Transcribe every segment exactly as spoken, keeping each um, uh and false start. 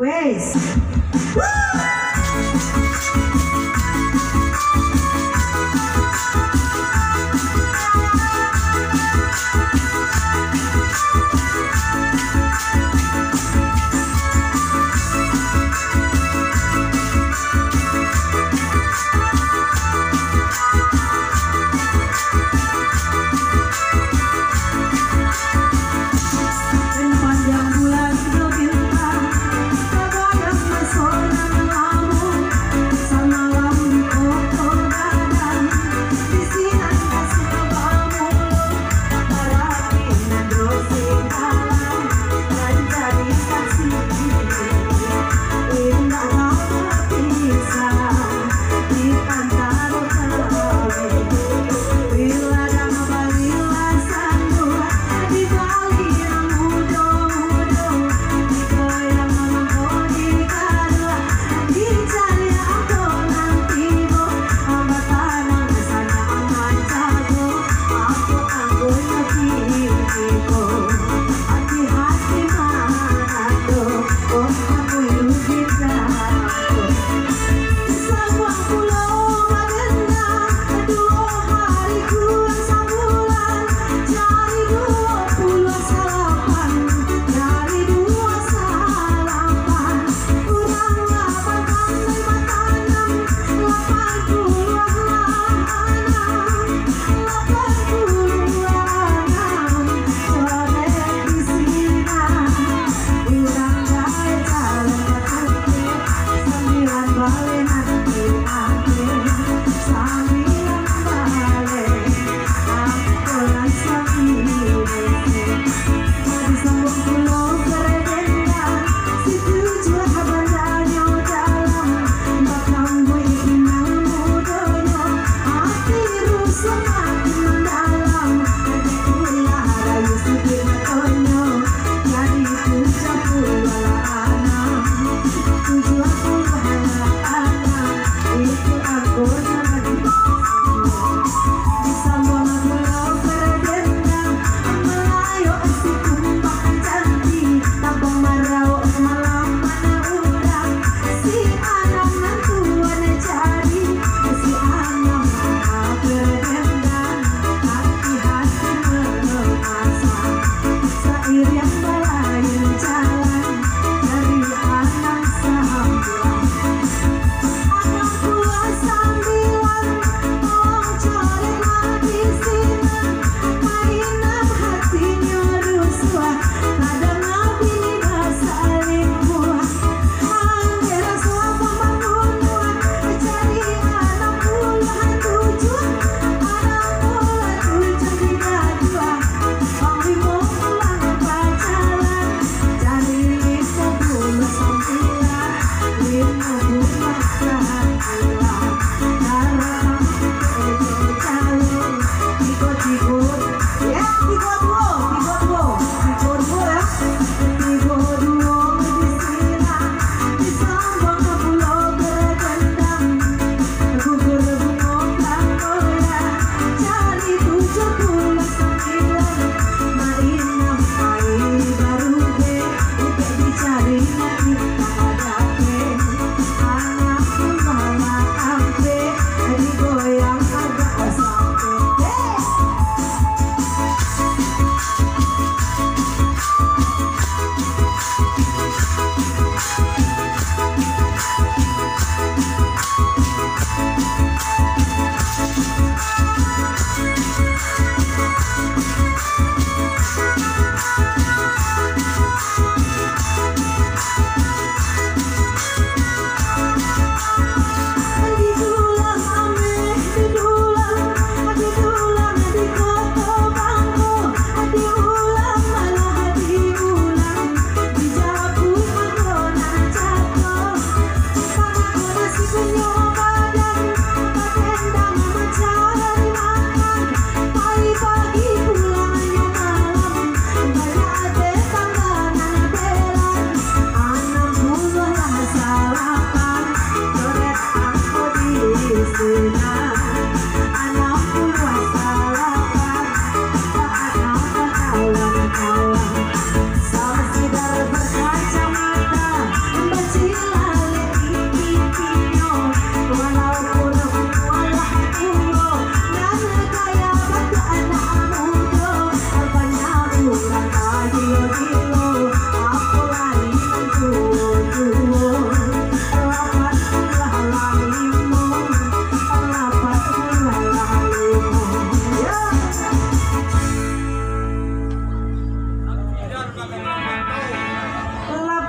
Wes.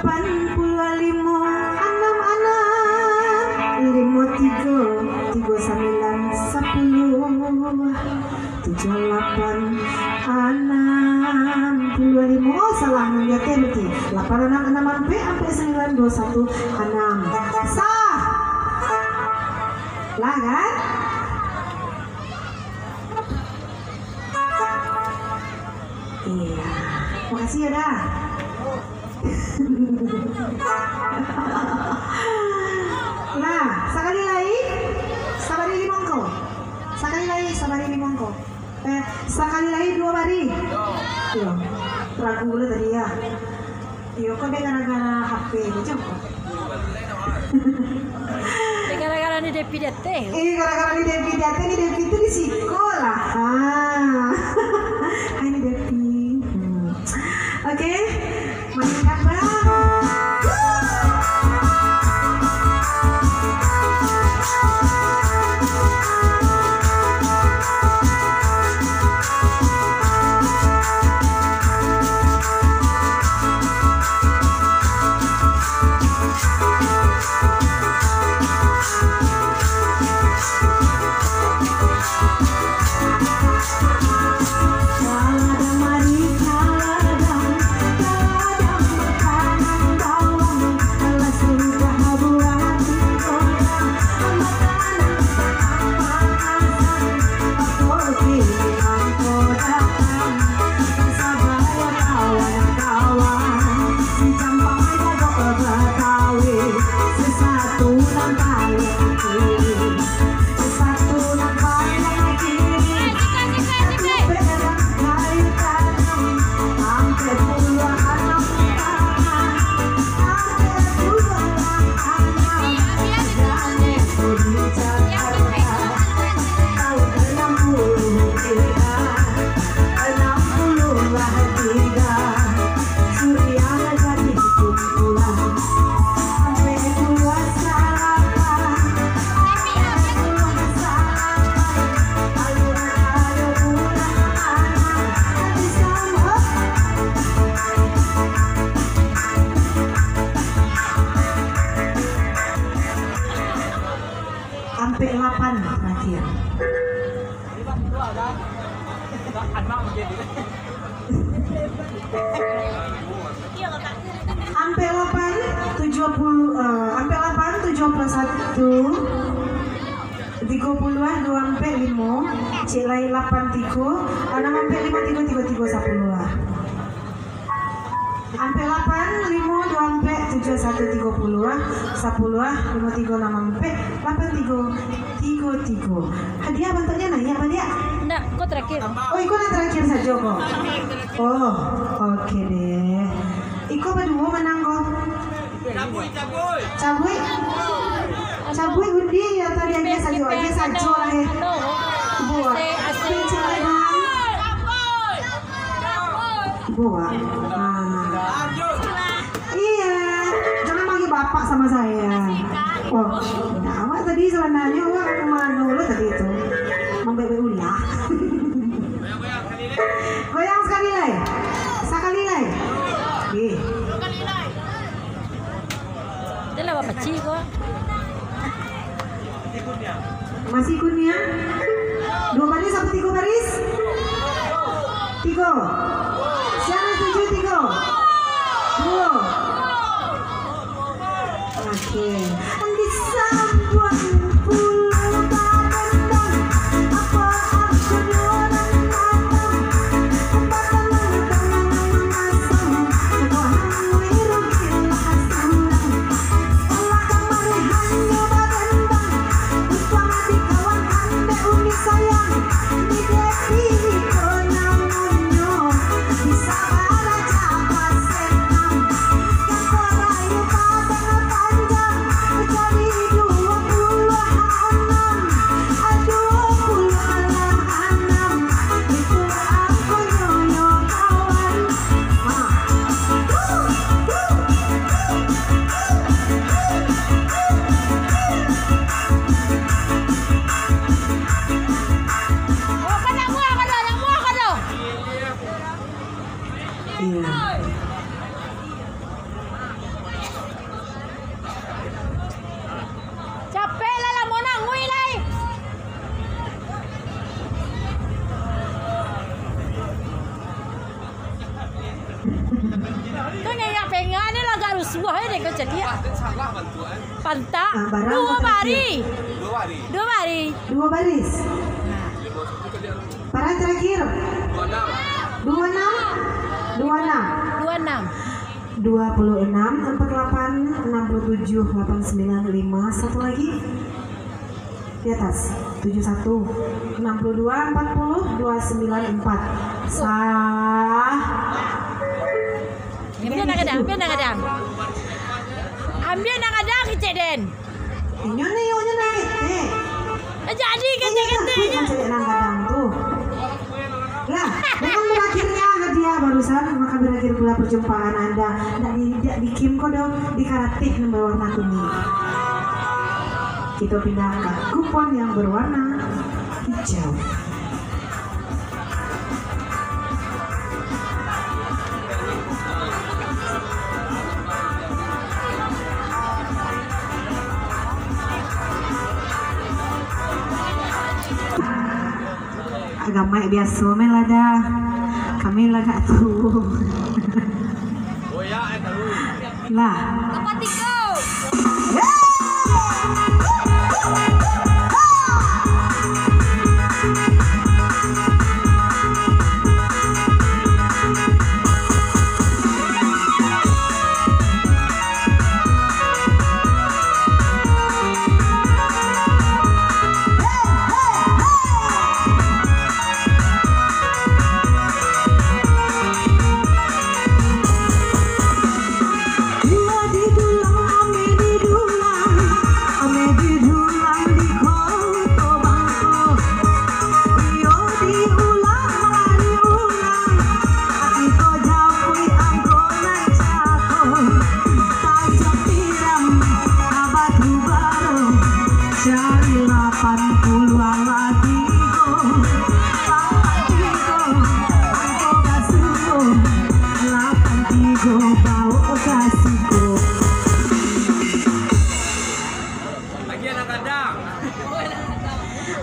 Lapan puluah limo, anam anam, limo tigo, tigo sambilan, sapuluah, tujuah lapan, anam puluah limo. Oh, salah, nan di ateh berarti. Lapan anam anam ampek, ampek sambilan, duo satu anam. Sah. Lah, kan? Iya. Makasih, yo, Da. Nah, sakali lai, sabari limo angko. Sakali lai, sabari limo angko. Eh, sakali lai, duo bari. Yo. Ragu lo tadi, yo. Yo, kok dek gara-gara H P ko, cok. Dek gara-gara ni Depi di ateh. Eh, gara-gara ni Depi di ateh, ni Depi tu di siko lah. Ah. Hai, ni Depi. Hmm. Oke, main apa? Ampek lapan terakhir. Ampek lapan, tujuah puluah, eh, ampek lapan, tujuah puluah satu, tigo puluah, duo ampek limo, cek lai lapan tigo, anam ampek limo tigo, tigo tigo, sapuluah. Ampek lapan, limo, duo ampek, tujuah satu, tigo puluah, sapuluah, limo tigo, anam ampek, lapan tigo, tigo tigo. Hadiah bantuaknyo naiak baliak. Ndak, ko terakhir. Oh, iko nan terakhir sajo ko. Oh, oke deh. Iko baduo manang ko. Cabuik, cabuik. Cabuik. Cabuik undi atau diagiah sajo? Agiah sajo lah, eh. Buah. Asik, asik. Buah. Ah. Iya, jangan panggil bapak sama saya. Oh, nah, awak tadi sebenarnya awak kemana dulu tadi itu? Membebek ulah. Goyang sekali lai. Sekali lai. Ih. Dah lah, bapak cik kau. Masih kuniang? Duo baris apa tigo baris? Tigo. Siapa setuju tigo? Duo. Oke. Di sambuang pulau Badan, apa aku orang datang? Kau caliak. Pantak. Nah, barang duo terakhir. Bari. Duo bari. Duo baris. Nah. Barang terakhir. Dua enam. Dua enam. Dua enam. Dua puluh enam, empat delapan, enam puluh tujuh, delapan sembilan, lima. Satu lagi. Di atas. Tujuh satu, enam puluh dua, empat puluh, dua sembilan empat. Sah. Ambiak nan gadang, ambiak nan gadang. Ambiak nan gadang kecek den. Inyo ni, inyo ni, eh. Jadi kecek-keceknyo. Inyo ni, inyo ni nan gadang tu. Lah, dengan berakhirnya hadiah barusan, maka berakhir pula perjumpaan anda. Ndak di, ndak di game ko doh, di karateh nan bawarna kuning. Kita pindah ke kupon yang berwarna hijau. Agamaik biaso main lah dah. Kami lah agak tuo. Lah. Tempat tiga. Iyo didulang, ame didulang, ame didulang di Koto Bangko. Iyo diulang, mari ulang, ati ko japuik angko nan cako. Tajam tiram, abah tu baro, cari lapan puluah lagi.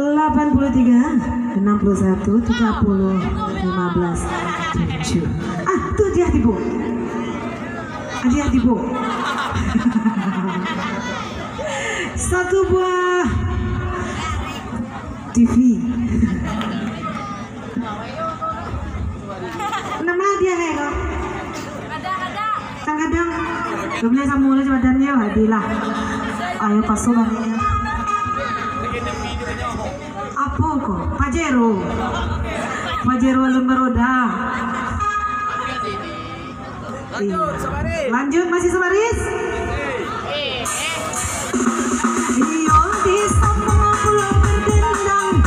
Lapan puluh tiga, enam puluh satu, tiga puluh, lima belas, tujuh. Ah, tu hadiah tibo. Hadiah tibo. Satu buah T V. Nan ma hadiah e ko? Kadang-kadang. Kadang-kadang. Lah samo lah jo badan nyo, hadiah lah. Ayo paso baliak. Apo ko? Pajero. Pajero alun baroda. Lanjut, sabaris. Lanjut, masih sabaris? Iyo, di Sabang pulo berdendang.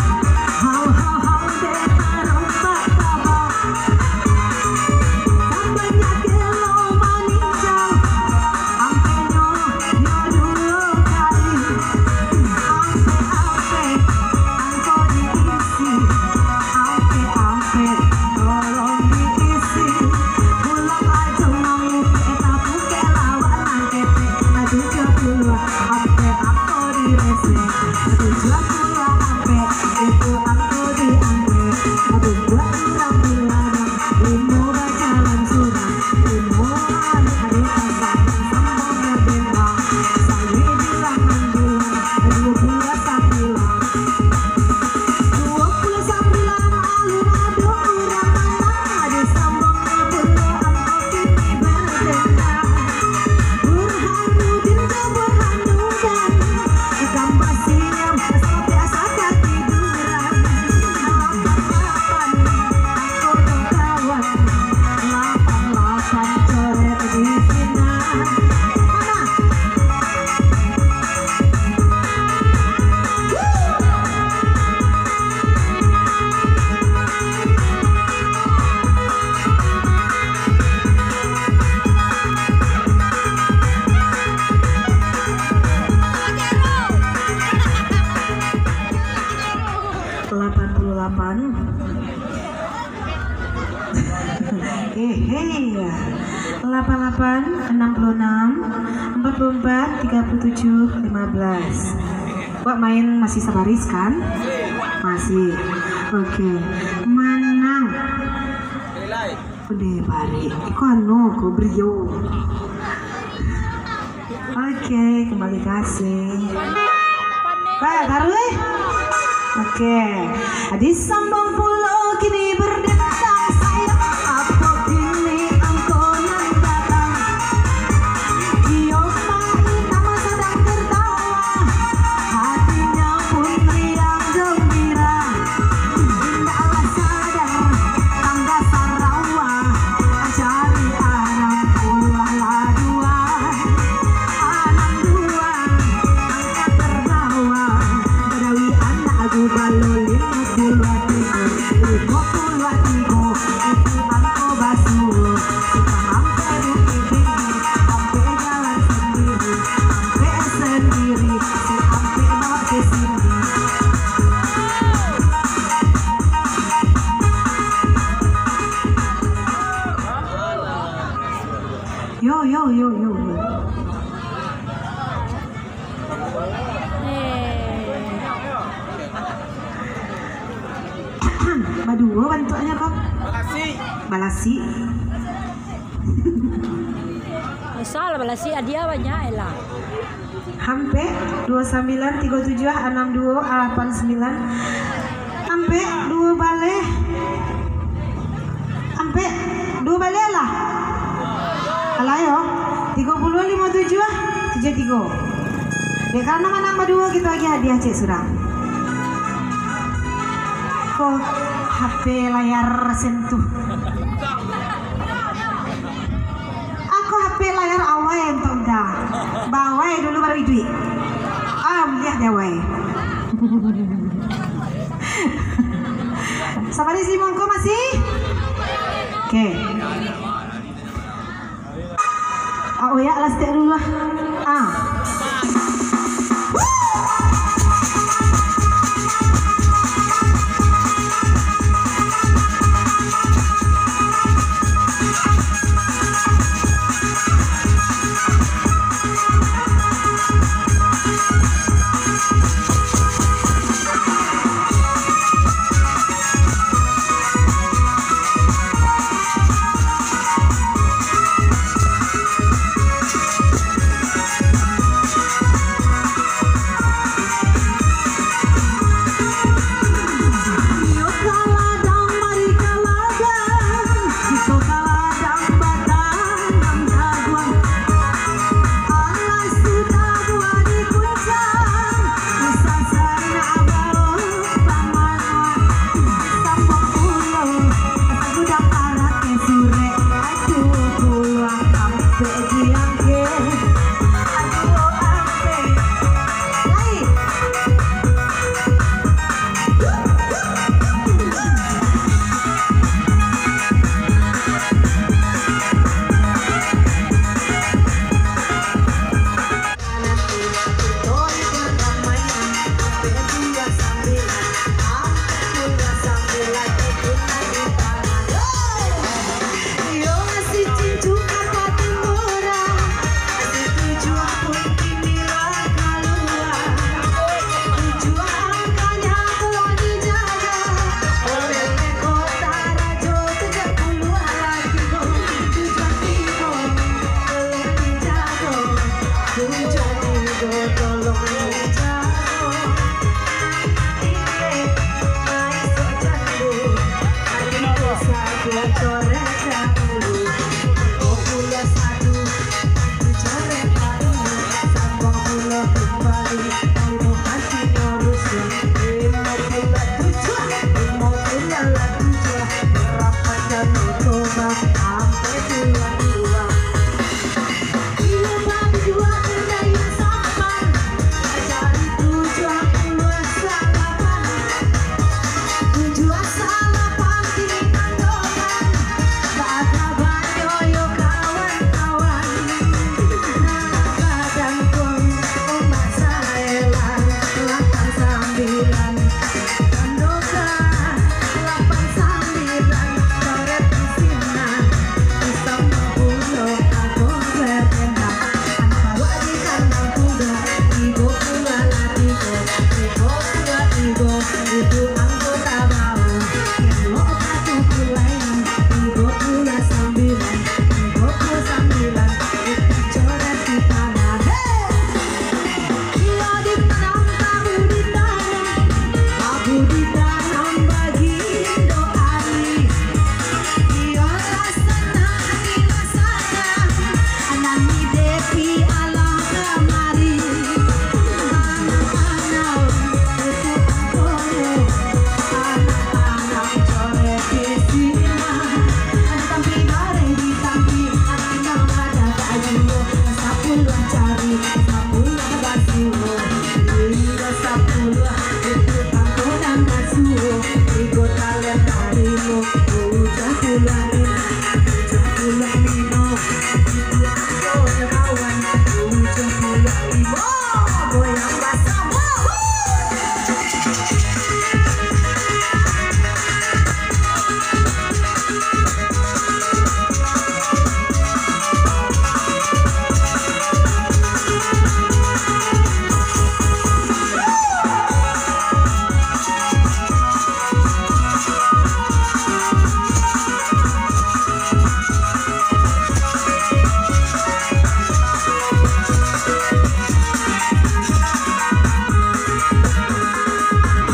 Hau, hau, hau, dek tarompak tabak. Sabanyak gelo maninjau. Ampenyo, yo duo kali. Ampe, ampe, angko diisi. Ampe, ampe, tolong diisi. Pulang ajo mamukek, eh, tapukek lawak nan ketek. Aduh, jauah pulo, ampe, angko direse. Aduh, jauah pulo, ampe, itu angko diampe. Aduh, buat urang bilang, limo bajalan surang. Limo hari, hari pasang, sambang berdendang. Sawi bilang, bilang, aduh, bulan sambilan. Duo puluah sambilan alun ado urang manang, ado sambang pulo angko kini berdendang. Burhanuddin jo Burhanudan, gambar siam sampai asa katiduran. Lapan-lapan angko jo kawan, lapan-lapan coret di sinan. Mana? Lapan puluh lapan. Hehe. Lapan lapan, enam puluh enam, empat puluh empat, tiga puluh tujuh, lima belas. Wak main masih sabaris, kan? Masih. Oke. Manang. Udah bari. Iko anu ko brio. Oke, kembali kasih. Baik, taruh, eh. Oke. Disambung pulo kini berdendang sayap. Apo kini angko nan datang? Iyo, main nama sadang tertawa. Hatinya pun riang gembira. Indaklah sadar tangga sarawa, mancari anam puluah lah dua. Anam dua, angka terbawa, badawi anak gubalo limo puluah tigo, limo puluah tigo, itu angko basuo, suka mampek bukik tinggi, mampek jalan sendiri, mampek sendiri, si ampek bawa ke sini. Yo, yo, yo, yo, yo. Baduo bantuaknyo ko. Balasi. Balasi. Usah lah balasi, hadiah banyak lah. Ampek, duo sambilan, tigo tujuah, anam duo, lapan sambilan. Ampek, duo baleh. Ampek, duo baleh lah. Alah yo. Tigo puluah, limo tujuah, tujuah tigo. Dek karano manang baduo, kito agiah hadiah ciek surang. Ko H P layar sentuh. Ako H P layar awai untuak Uda. Bawai dulu baru iduik. Ah, liek di awai. Sabar isi mangko masih? Oke. Ah, oyak lah stek dulu lah. Ah.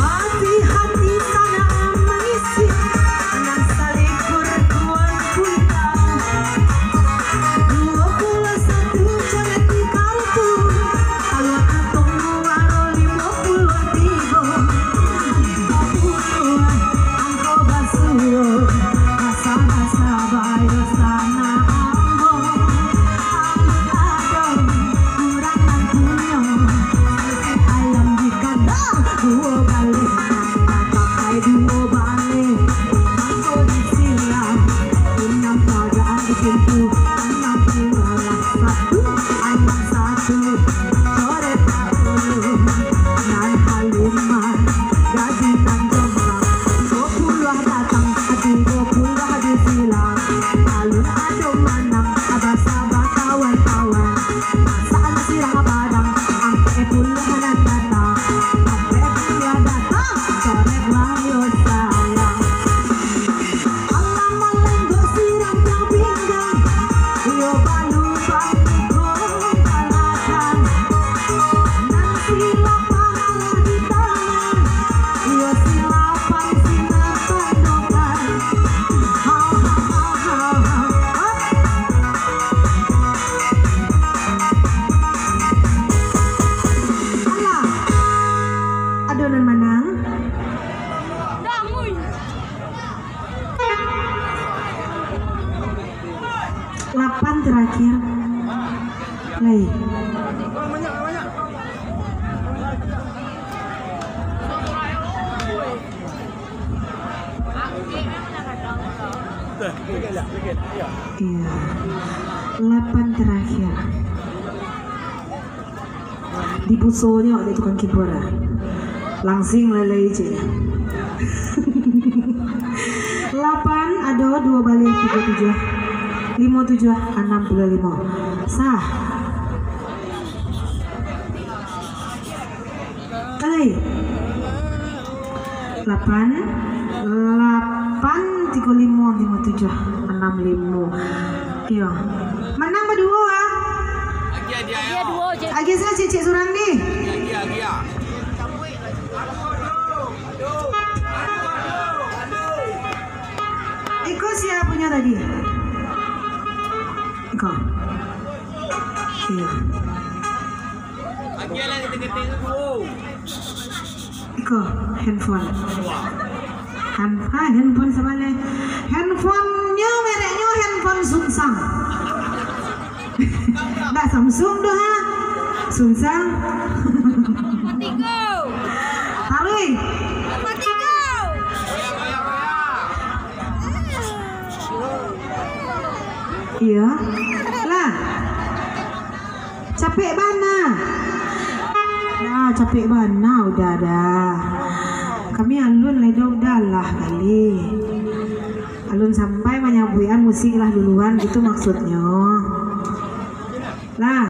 Hati-hati sanak mangisi, nan salikur kuan kuitang. Duo puluah satu coret di kartu, kalau katong muaro limo puluah tigo. Limo puluah angko basuo, basa-basa bayo sanak ambo. Ambo ado kurang nan punyo, susu ayam di kandang, duo baleh, pakai duo baleh, mangko disilang, inam pagaan di pintu, anam puluah satu, anam satu, coret dahulu, nan Halimah, gadih nan jombang, duo puluah datang, duo puluah disilang, alun ado manang, basa bakawan-kawan. Saan sirah badang, ampek puluah nan datang, ampek puluah datang, coret lah yo sayang. Alah malenggok sirah nan pinggang, iyo balubang iko balakang. Nan silapan alah di tangan, iyo silapan sinan tandokan. Hau, hau, hau, hau, hau. Alah, ado nan manang? Lapan terakhir. Lai. Iya. Lapan terakhir. Dipusonyo dek tukang keyboard lah. Langsing lai-lai cek. Lapan, ado duo baleh, tigo tujuah, limo tujuah, anam puluah limo. Sah. Alai. Lapan, lapan, tigo limo, limo tujuah, anam limo. Iyo. Manang baduo, ah. Agiah, agiah, agiah. Agiah sajo, cek surang ni. Agiah, agiah, agiah. Iko sia punyo tadi? Iko. Iyo. Iko, handphone. Han-, ha, handphone sabaleh. Handphonenyo mereknyo handphone Sunsang. Ndak Samsung doh, ha. Sunsang. Tigo. Taruih. Tigo. Iyo. Lah. Capek bana. Dah, capek bana, udah dah. Kami alun lai doh, udahlah kali. Alun sampai manyabuikan musik lah duluan, gitu maksudnyo. Lah.